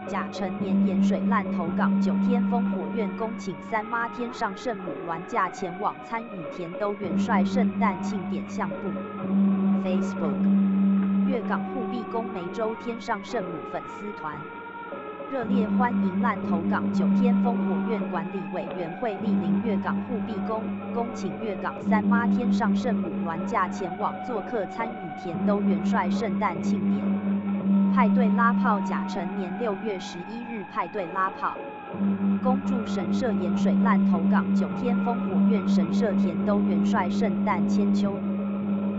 甲辰年盐水烂头港九天烽火院恭请三妈天上圣母銮驾前往参与田都元帅圣诞庆典相簿。Facebook 月港护庇宫湄洲天上圣母粉丝团，热烈欢迎烂头港九天烽火院管理委员会莅临月港护庇宫，恭请月港三妈天上圣母銮驾前往做客参与田都元帅圣诞庆典。派对拉炮甲辰年6月11日派对拉炮，恭祝神社盐水烂头港九天烽火院神社田都元帅圣诞千秋。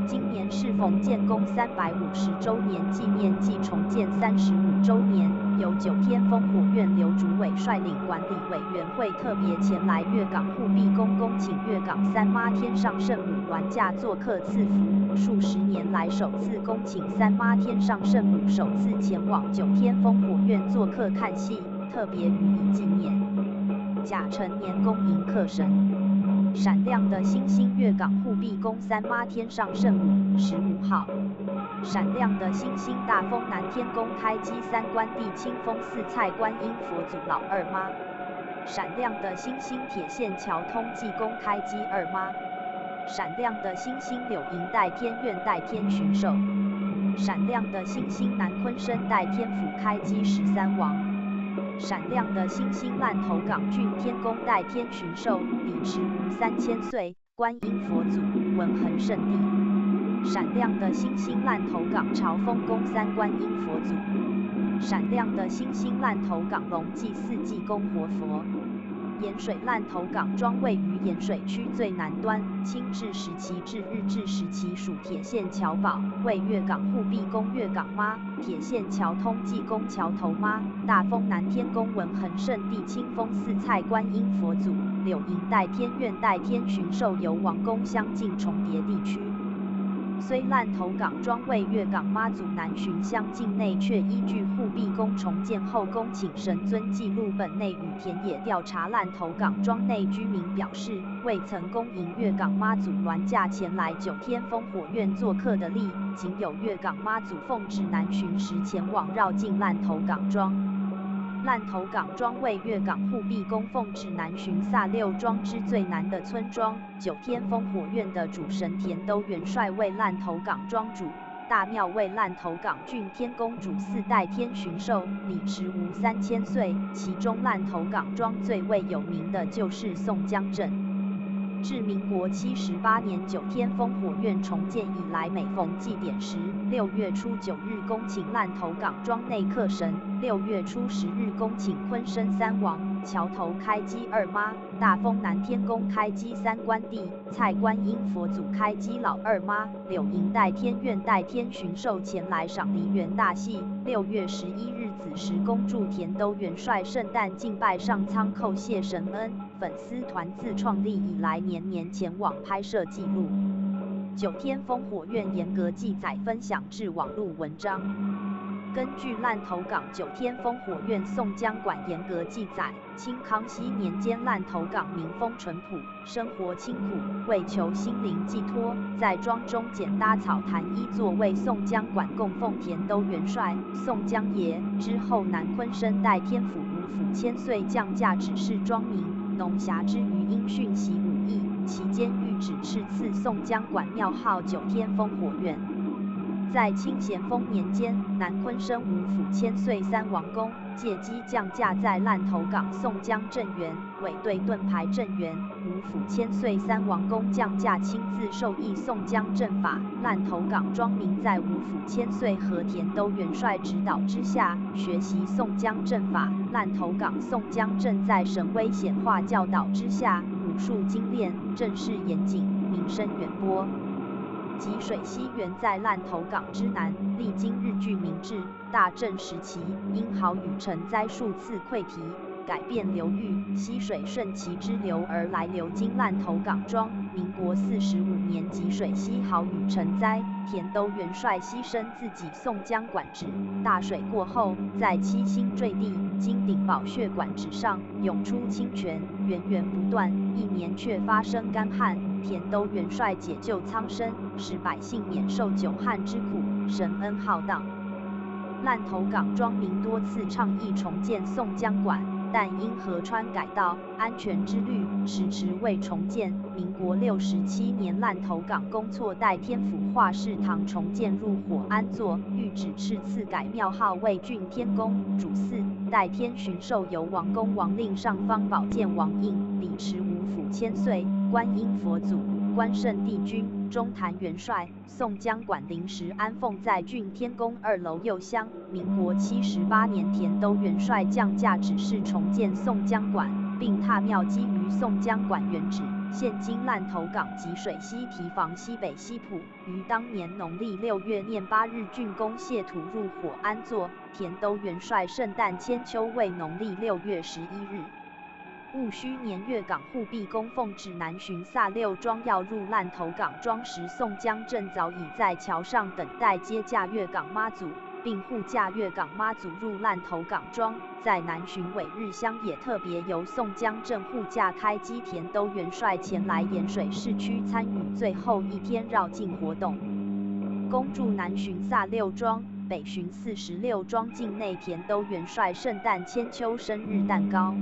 今年适逢建功350周年纪念暨重建35周年，由九天烽火院刘主委率领管理委员会特别前来月港护庇宫恭请月港三妈天上圣母銮驾做客赐福。数十年来首次恭请三妈天上圣母首次前往九天烽火院做客看戏，特别予以纪念。甲辰年恭迎客神。闪亮的星星月港护庇宫三妈天上圣母15号，闪亮的星星大丰南天宫开基三官地清风寺蔡观音佛祖老二妈，闪亮的星星铁线桥通济宫开基二妈，闪亮的星星柳营代天院代天巡狩，闪亮的星星南昆生代天府开基13王。闪亮的星星烂头港郡天宫代天巡狩李持吴3000岁，观音佛祖文恒圣地。闪亮的星星烂头港朝风宫三观音佛祖。闪亮的星星烂头港龙济四济公活佛。盐水烂头港庄位于盐水区最南端，清治时期至日治时期属铁线桥堡，为月港护庇宫月港妈、铁线桥通济宫桥头妈、大丰南天宫文恒圣地清风寺蔡观音佛祖、柳营代天院代天巡狩游王宫相近重叠地区。虽烂头港庄位月港妈祖南巡乡境内，却依据护庇宫重建后恭请神尊记录本内与田野调查烂头港庄内居民表示，未曾恭迎月港妈祖銮驾前来九天烽火院做客的例，仅有月港妈祖奉旨南巡时前往绕境烂头港庄。烂头港庄为月港护庇宫奉旨南巡萨六庄之最南的村庄，九天烽火院的主神田都元帅为烂头港庄主，大庙为烂头港郡天宫主四代天巡狩李持吴3000岁，其中烂头港庄最为有名的就是宋江阵。至民国78年九天烽火院重建以来，每逢祭典时，6月初9日恭请烂头港庄内客神，6月初10日恭请昆生三王、桥头开基二妈、大丰南天宫开基三官帝、蔡观音佛祖开基老二妈、柳营代天院代天巡狩前来赏梨园大戏。6月11日子时恭祝田都元帅圣诞敬拜上苍叩谢神恩。粉丝团自创立以来，年年前往拍摄记录。九天烽火院严格记载分享至网路文章。根据烂头港九天烽火院宋江馆严格记载，清康熙年间烂头港民风淳朴，生活清苦，为求心灵寄托，在庄中简搭草坛一座，为宋江馆供奉田都元帅、宋江爷。之后南昆生代天府五府千岁降驾指示庄民，农暇之余应训习武艺，期间御旨敕赐宋江馆庙号九天烽火院。在清咸丰年间，南鲲鯓五府千岁三王公借机降驾在烂头港宋江阵员，尾对盾牌阵员。五府千岁三王公降驾亲自授意宋江阵法。烂头港庄民在五府千岁和田都元帅指导之下，学习宋江阵法。烂头港宋江阵在神威显化教导之下，武术精炼，阵势严谨，名声远播。吉水溪原在烂头港之南，历经日据明治、大正时期，因豪雨成灾数次溃堤，改变流域，溪水顺其支流而来，流经烂头港庄。民国45年吉水溪豪雨成灾，田都元帅牺牲自己宋江馆址。大水过后，在七星坠地、金顶宝穴馆址上涌出清泉，源源不断。翌年却发生干旱，田都元帅解救苍生，使百姓免受久旱之苦，神恩浩荡。烂头港庄民多次倡议重建宋江馆，但因河川改道、安全之虑，迟迟未重建。民国67年，烂头港公错代天府化世堂重建入伙安座，御旨敕赐改庙号为峻天宫，主祀代天巡狩游王公王令尚方宝剑王印，礼持五府千岁、观音佛祖、关圣帝君、中坛元帅。宋江馆临时安奉在峻天宫二楼右厢。民国78年，田都元帅降驾指示重建宋江馆，并拓庙基于宋江馆原址，现今烂头港吉水溪堤防西北西埔，于当年农历6月廿8日竣工卸土入伙安座。田都元帅圣诞千秋为农历6月11日。戊戌年月港护庇宫奉旨南巡萨六庄要入烂头港庄时，宋江阵早已在桥上等待接驾月港妈祖，并护驾月港妈祖入烂头港庄。在南巡尾日乡也特别由宋江镇护驾开机田都元帅前来盐水市区参与最后一天绕境活动。恭祝南巡萨六庄、北巡46庄境内田都元帅圣诞千秋生日蛋糕。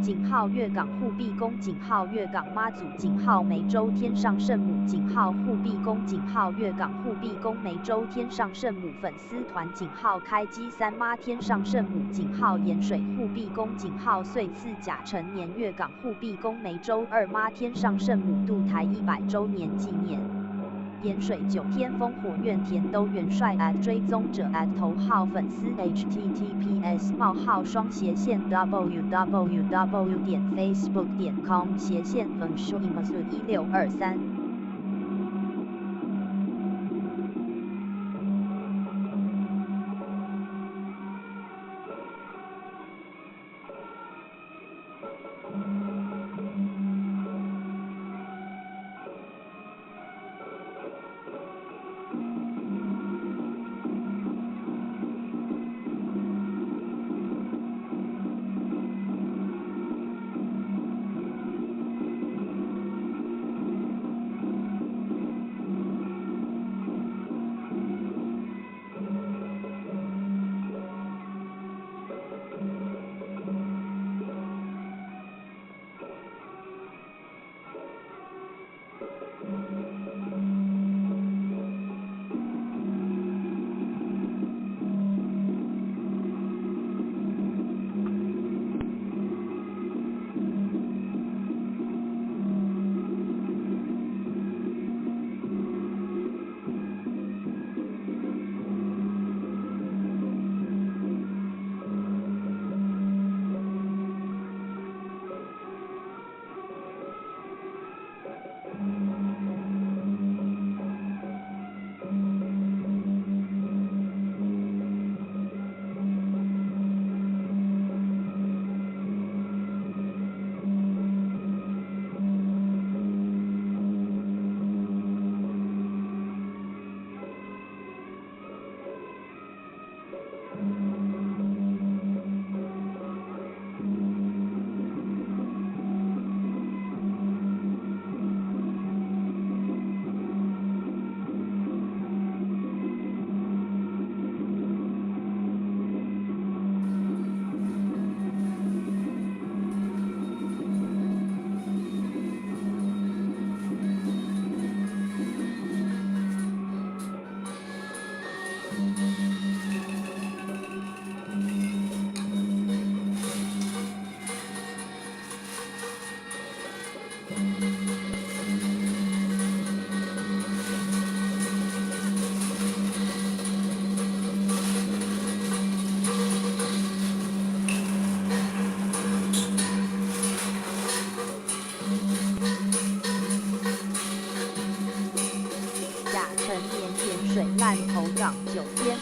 井号月港护庇宫，井号月港妈祖，井号湄洲天上圣母，井号护庇宫，井号月港护庇宫湄洲天上圣母粉丝团，井号开机三妈天上圣母，井号盐水护庇宫，井号岁次甲辰年月港护庇宫湄洲二妈天上圣母渡台100周年纪念。盐水九天烽火院田都元帅 at 追踪者 at 头号粉丝 https://www.facebook.com /fenshuimasu1623。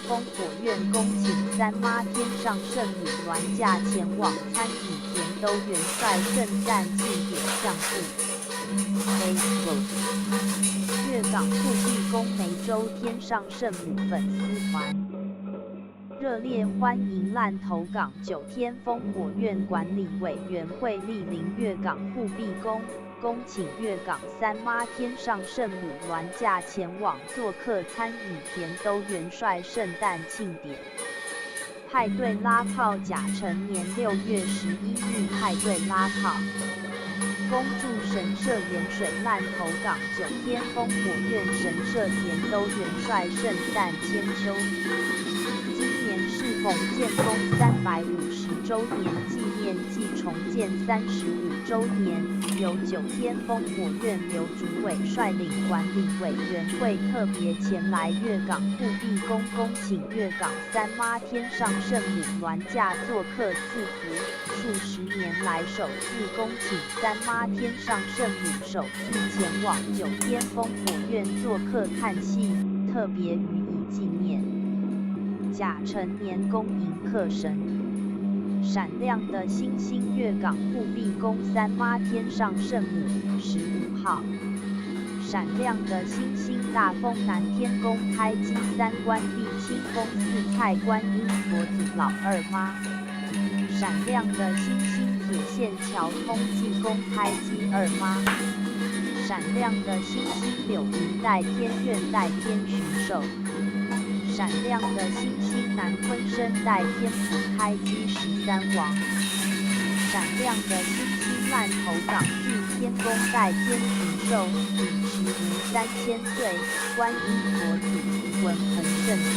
烽火院恭请三妈天上圣母銮驾前往参与田都元帅圣诞庆典相簿。Facebook 月港护庇宫湄洲天上圣母粉丝团，热烈欢迎烂头港九天烽火院管理委员会莅临月港护庇宫，恭请月港三妈天上圣母銮驾前往做客参与田都元帅圣诞庆典。派对拉炮甲辰年6月11日派对拉炮。恭祝神社盐水烂头港九天烽火院神社田都元帅圣诞千秋。今年适逢建宫350周年纪念暨重建35周年，由九天烽火院刘主委率领管理委员会特别前来月港护庇宫恭请月港三妈天上圣母銮驾做客赐福。数十年来首次恭请三妈天上圣母首次前往九天烽火院做客看戏，特别予以纪念。甲辰年恭迎客神，闪亮的星星月港护庇宫三妈天上圣母15号。闪亮的星星大丰南天宫开基三官地清风寺蔡观音佛祖老二妈。闪亮的星星铁线桥通济宫开基二妈。闪亮的星星柳营代天院代天巡寿。闪亮的星星南鲲鯓代天府开基13王。闪亮的星星烂头港郡天宫代天巡寿，李持吴3000岁，观音佛祖文恒圣地。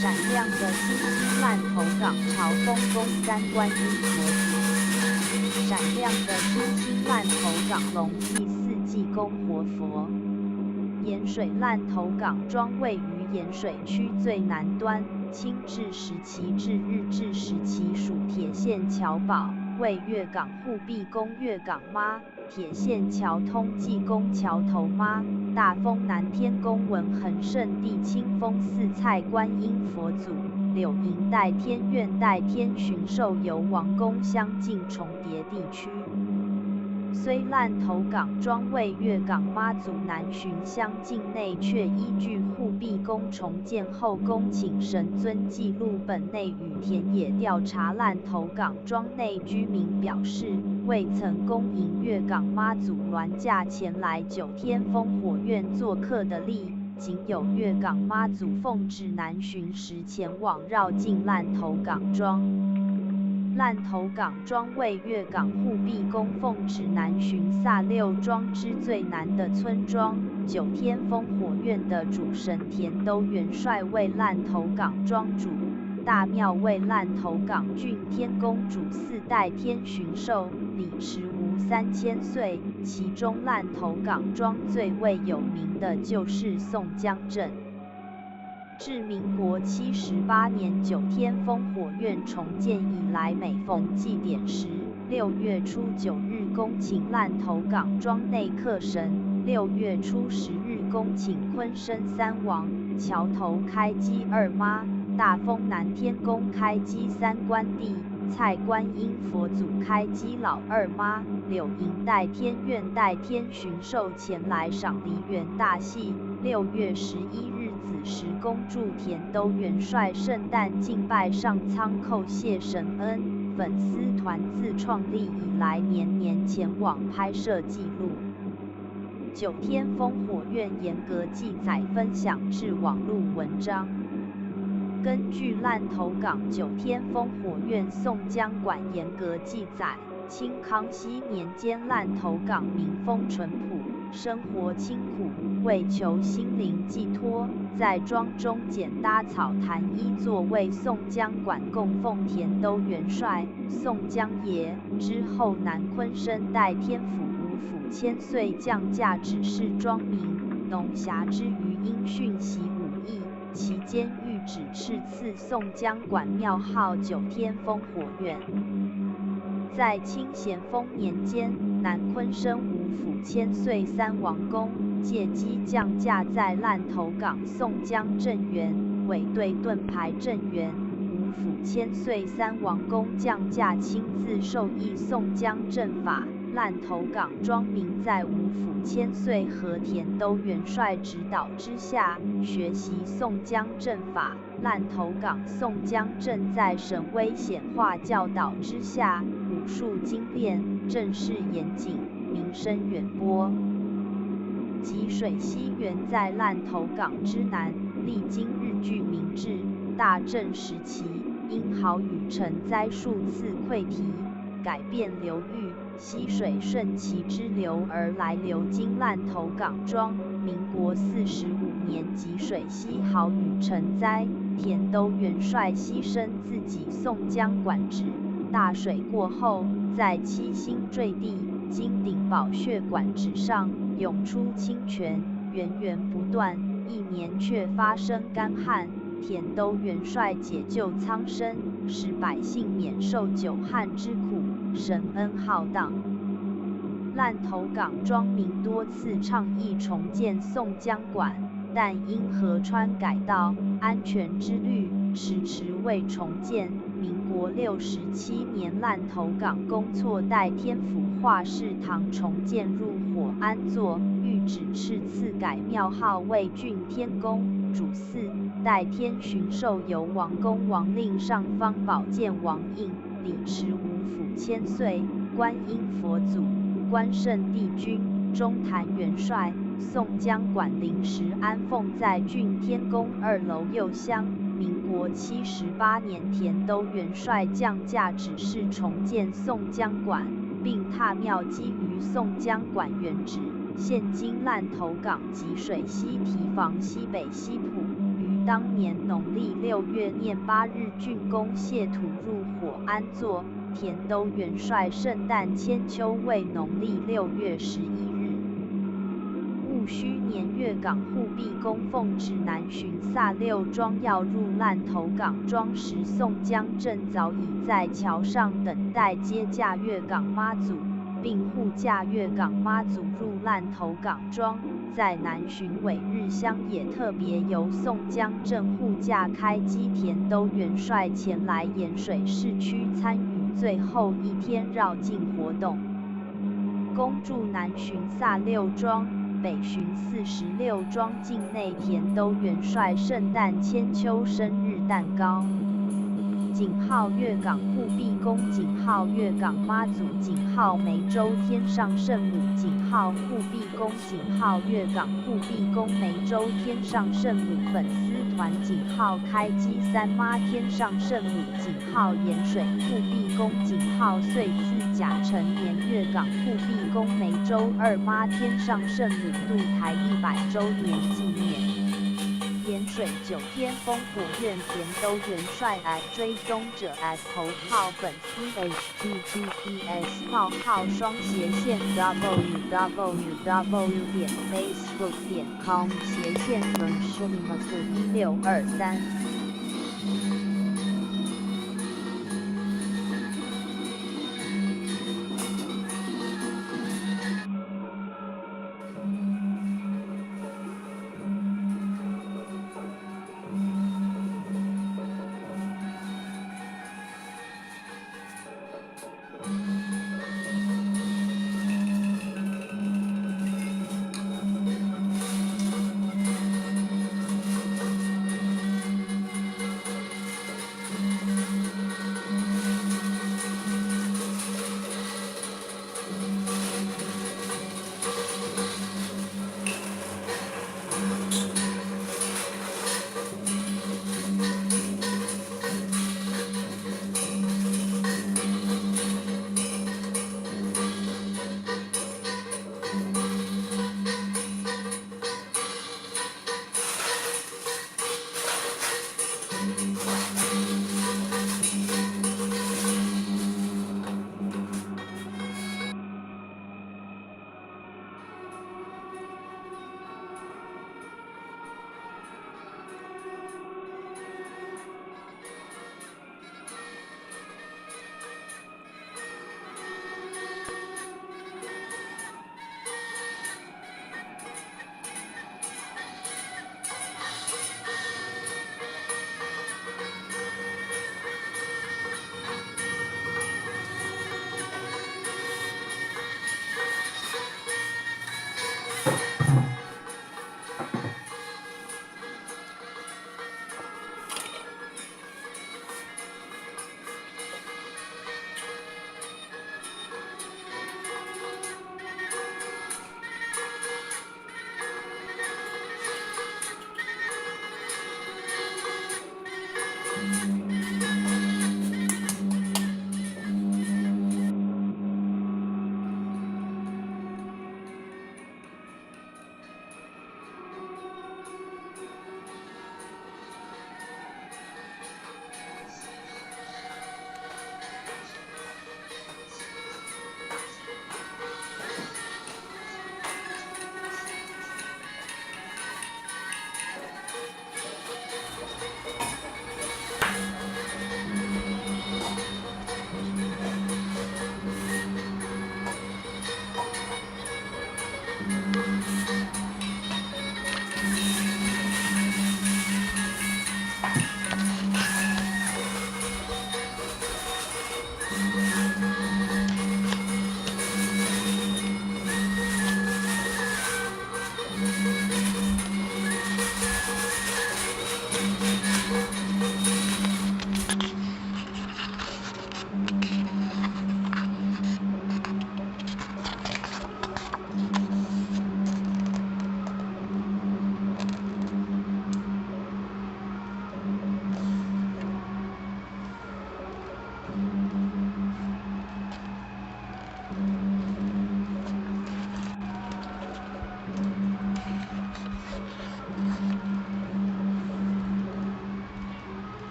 闪亮的星星烂头港朝风宫三观音佛祖。闪亮的星星烂头港龙济寺济公活佛。盐水烂头港庄位于盐水区最南端，清治时期至日治时期属铁线桥堡，为月港护庇宫月港妈、铁线桥通济宫桥头妈、大丰南天宫文恒圣地清风寺蔡观音佛祖、柳营代天院代天巡寿游王宫相近重叠地区。虽烂头港庄位月港妈祖南巡乡境内，却依据护庇宫重建后恭请神尊记录本内与田野调查烂头港庄内居民表示，未曾恭迎月港妈祖銮驾前来九天烽火院做客的例，仅有月港妈祖奉旨南巡时前往绕境烂头港庄。烂头港庄为月港护庇宫奉旨南巡卅六庄之最南的村庄。九天烽火院的主神田都元帅为烂头港庄主，大庙为烂头港郡天宫主四代天巡寿，李持吴3000岁。其中烂头港庄最为有名的就是宋江阵。至民国78年九天烽火院重建以来，每逢祭典时，6月初9日恭请烂头港庄内客神，6月初10日恭请鲲鯓三王、桥头开基二妈、大丰南天宫开基三官帝、蔡观音佛祖开基老二妈、柳营代天院代天巡寿前来赏梨园大戏。6月11日子时恭祝田都元帅圣诞敬拜上苍叩谢神恩。粉丝团自创立以来年年前往拍摄记录。九天烽火院沿革记载分享至网路文章。根据烂头港九天烽火院宋江馆沿革记载，清康熙年间烂头港民风淳朴，生活清苦，为求心灵寄托，在庄中简搭草坛一座，为宋江馆供奉田都元帅、宋江爷。之后南鲲鯓代天府吴府千岁降驾指示庄民，农暇之余应训习武艺，期间谕旨敕赐宋江馆庙号九天烽火院。在清咸丰年间，南鲲鯓吴府千岁三王公借机降驾在烂头港宋江镇园，卫队盾牌阵员，吴府千岁三王公降驾亲自授意宋江阵法。烂头港庄民在吴府千岁和田都元帅指导之下，学习宋江阵法。烂头港宋江阵在神威显化教导之下，武术精炼，阵势严谨，名声远播。吉水溪原在烂头港之南，历经日据明治、大正时期，因豪雨成灾数次溃堤，改变流域，溪水顺其支流而来，流经烂头港庄。民国45年吉水溪豪雨成灾，田都元帅牺牲自己宋江馆址。大水过后，在七星坠地、金顶宝穴馆址上涌出清泉，源源不断。一年却发生干旱，田都元帅解救苍生，使百姓免受久旱之苦，神恩浩荡。烂头港庄民多次倡议重建宋江馆，但因河川改道、安全之虑，迟迟未重建。民国67年，烂头港公错代天府化世堂重建入伙安座，御旨敕赐改庙号为峻天宫，主祀代天巡狩游王公王令尚方宝剑王印，礼持五府千岁、观音佛祖、关圣帝君、中坛元帅。宋江馆临时安奉在峻天宫二楼右厢。民国78年，田都元帅降驾指示重建宋江馆，并踏庙基于宋江馆原址，现今烂头港吉水溪堤防西北西埔，于当年农历6月廿8日竣工卸土入伙安座。田都元帅圣诞千秋为农历6月11日。戊戌年月港护庇宫奉旨南巡萨六庄要入烂头港庄时，宋江阵早已在桥上等待接驾月港妈祖，并护驾月港妈祖入烂头港庄。在南巡尾日乡也特别由宋江镇护驾开机田都元帅前来盐水市区参与最后一天绕境活动。恭祝南巡萨六庄、北巡46庄境内田都元帅圣诞千秋生日蛋糕。井号月港护庇宫，井号月港妈祖，井号湄洲天上圣母，井号护庇宫，井号月港护庇宫湄洲天上圣母粉丝团，井号开机三妈天上圣母，井号盐水护庇宫，井号岁次甲辰年月港护庇宫湄洲二妈天上圣母渡台100周年纪念。盐水九天烽火院田都元帅 at 追踪者 at 头号粉丝 https://www.facebook.com/1623。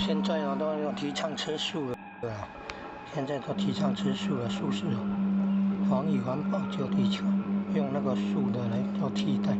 現在啊，都要提倡吃素了，現在都提倡吃素了，素食，防疫環保救地球，用那個素的來做替代。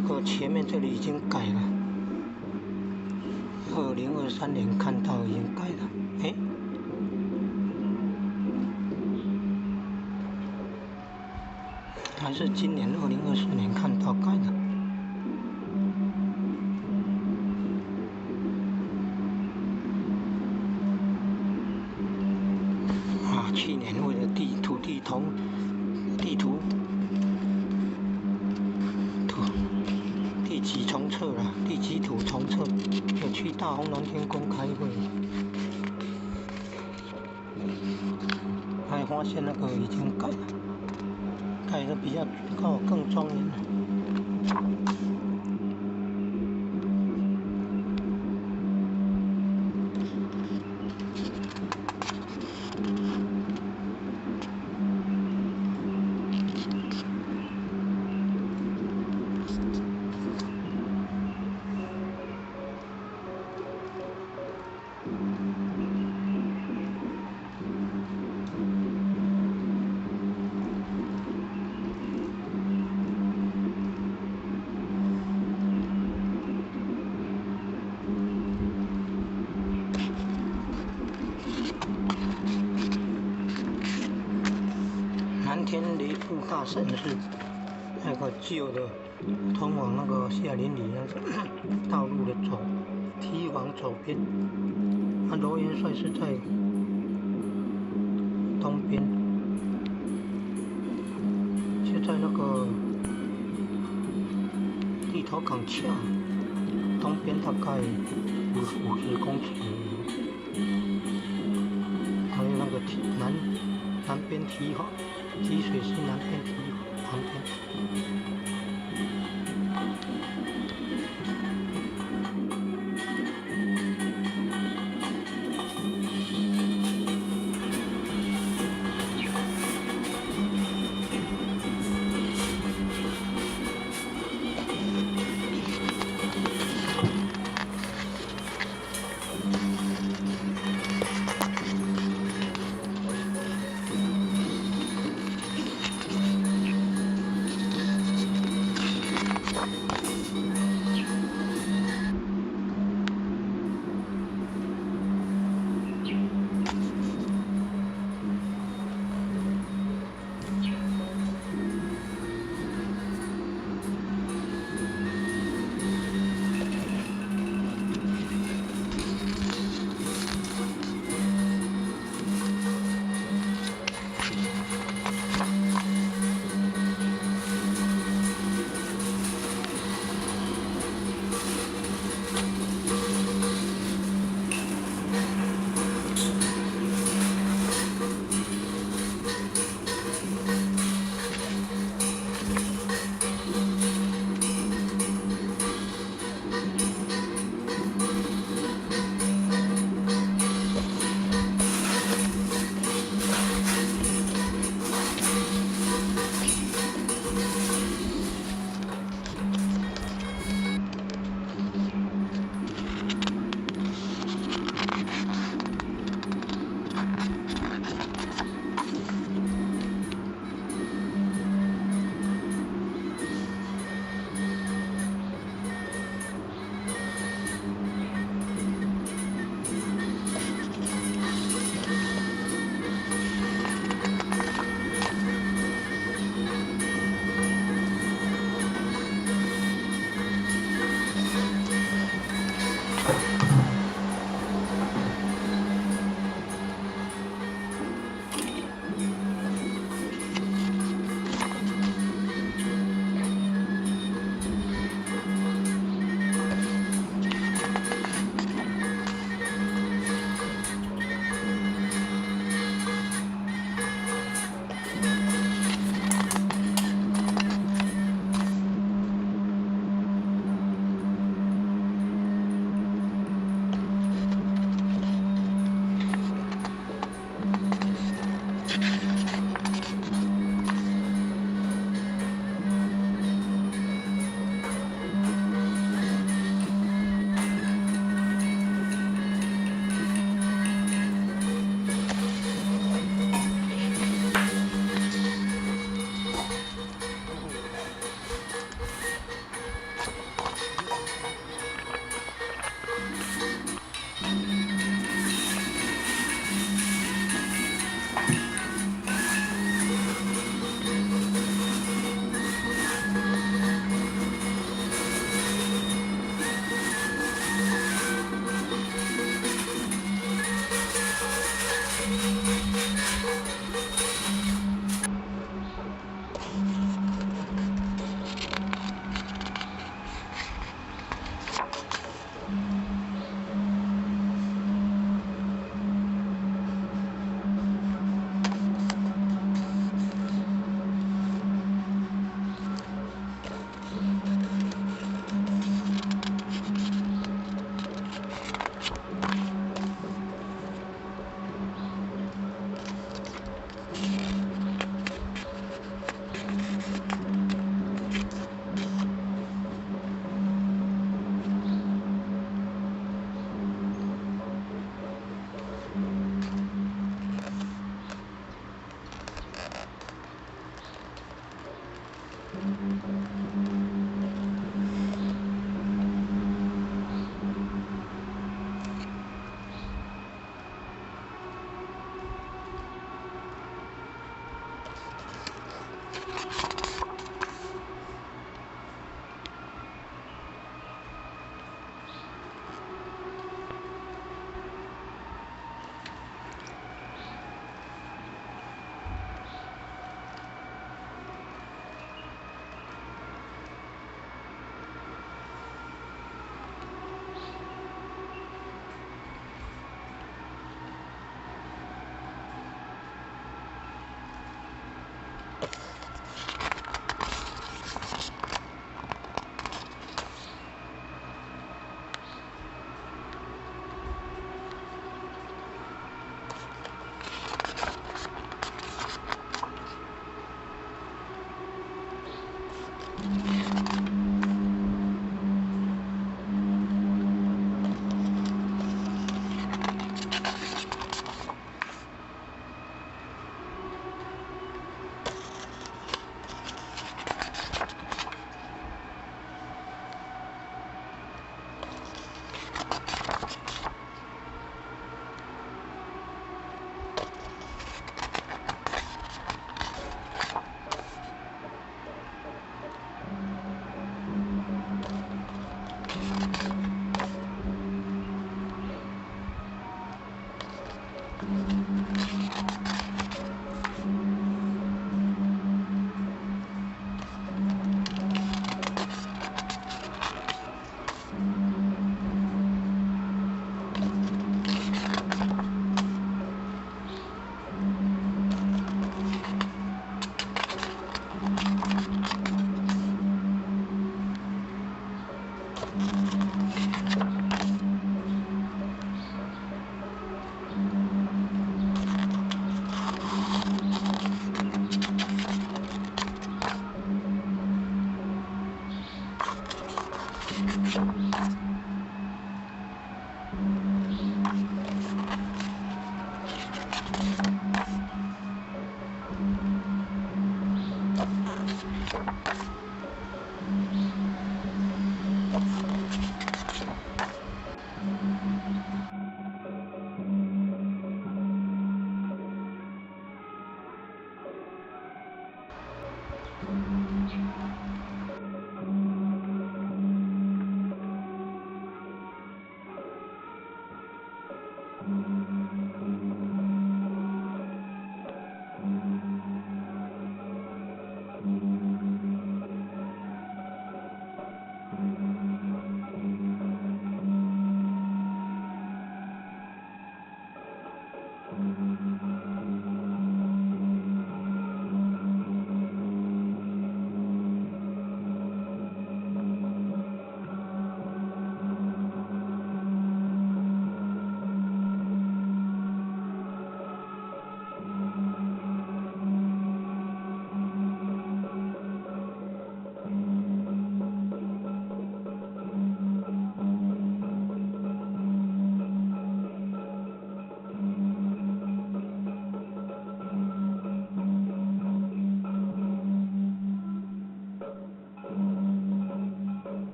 那個前面這裡已經改了，2023年看到已經改了，哎，還是今年2024年看到改的。啊，去年為了地土地同地圖圖地籍重測了，地籍圖重測，有去大豐南天宮開會，還發現那個已經改了，改的比較高，更莊嚴了。南天雷瀑大神是那個舊的通往那個下林里那個道路的左堤防左邊，啊羅元帥是在東邊，就在那個地頭港橋東邊大概50公尺，還有那個南邊堤防。積水溪南邊堤旁邊。